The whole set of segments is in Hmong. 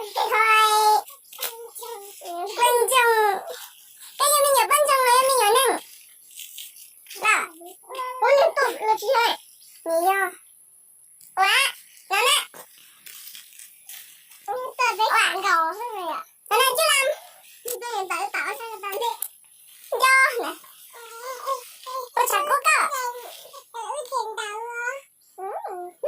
Poj ntxoog, koj yog me nyuam poj ntxoog los yog me nyuam neeg? Ua, ua nws tuaj los tsis yog, nws yog. Ua, no na. Ua, no na Cwj Lam. Nco na. Ua tshav kub koj. Ua tshav kub koj. Hnub no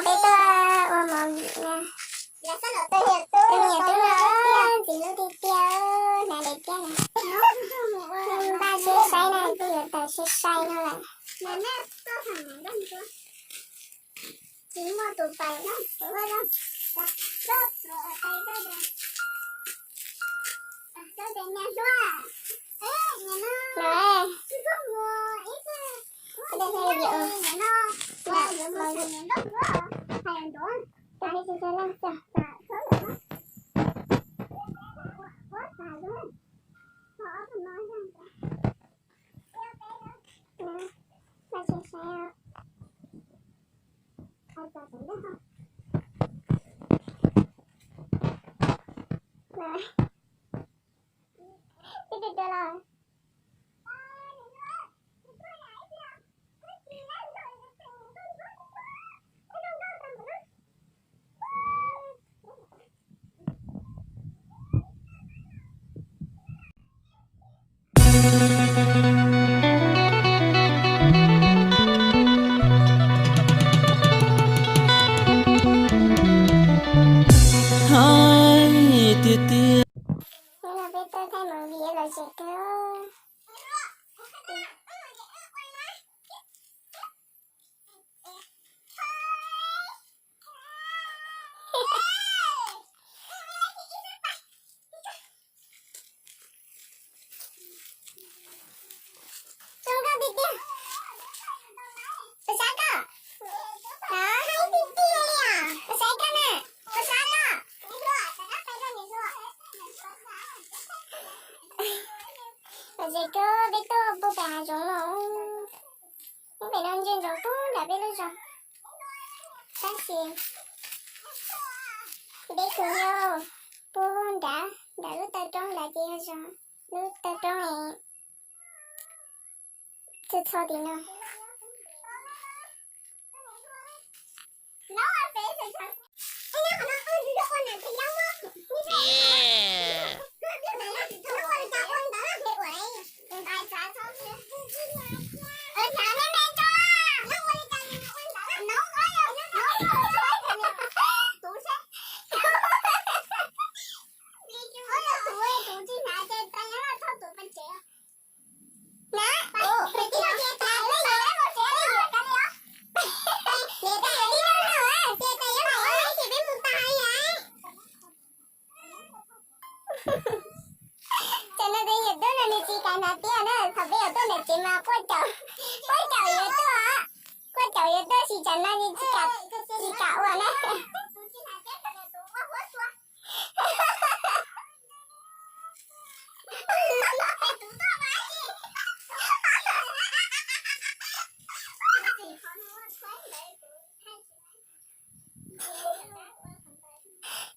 peb tuaj ua mov vim na. Tus me nyuam tub no ntxim hlub tiag tiag, hnav daim tiab na. Npaj sib saib na, twb yuav tawm sai sai no lawm. Tsis muaj tus pais. Tiag tiag. Hnub no peb tuaj thaij movie los zem kawg. Zoo nkauj tiag tiag. Puas xav koj? Hais tiag tiag li os. Puas xav koj na? Puas xav koj? Los zem kawg, peb tuaj puag pem hav zoov los. Lub pem no ntsia ntsoov puag nram peb lub zos. Tab sis peb tuaj yog puag nrad, nram lub taw roob nrad ces yog zos, lub taw roob es txhua txhua tim no. Cov no tus yawm tub no nws tsis kam hnav tiab na, thaum peb yuav tuaj ntawm tsev mas quaj caum, quaj caum yuav tuaj, quaj caum yuav tuaj tab sis tsam no nws tsis kam, tsis kam ua na.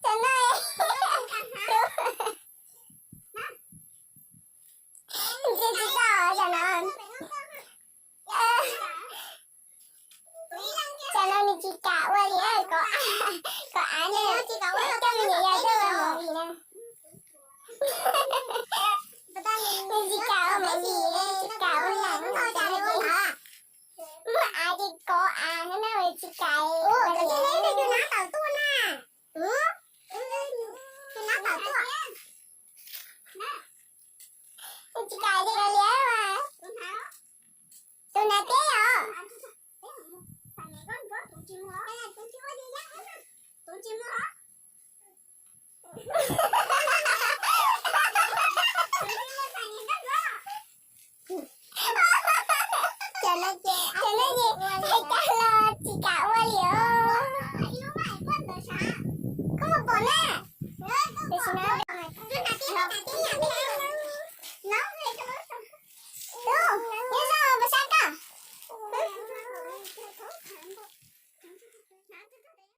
Cov no, ntsia tsis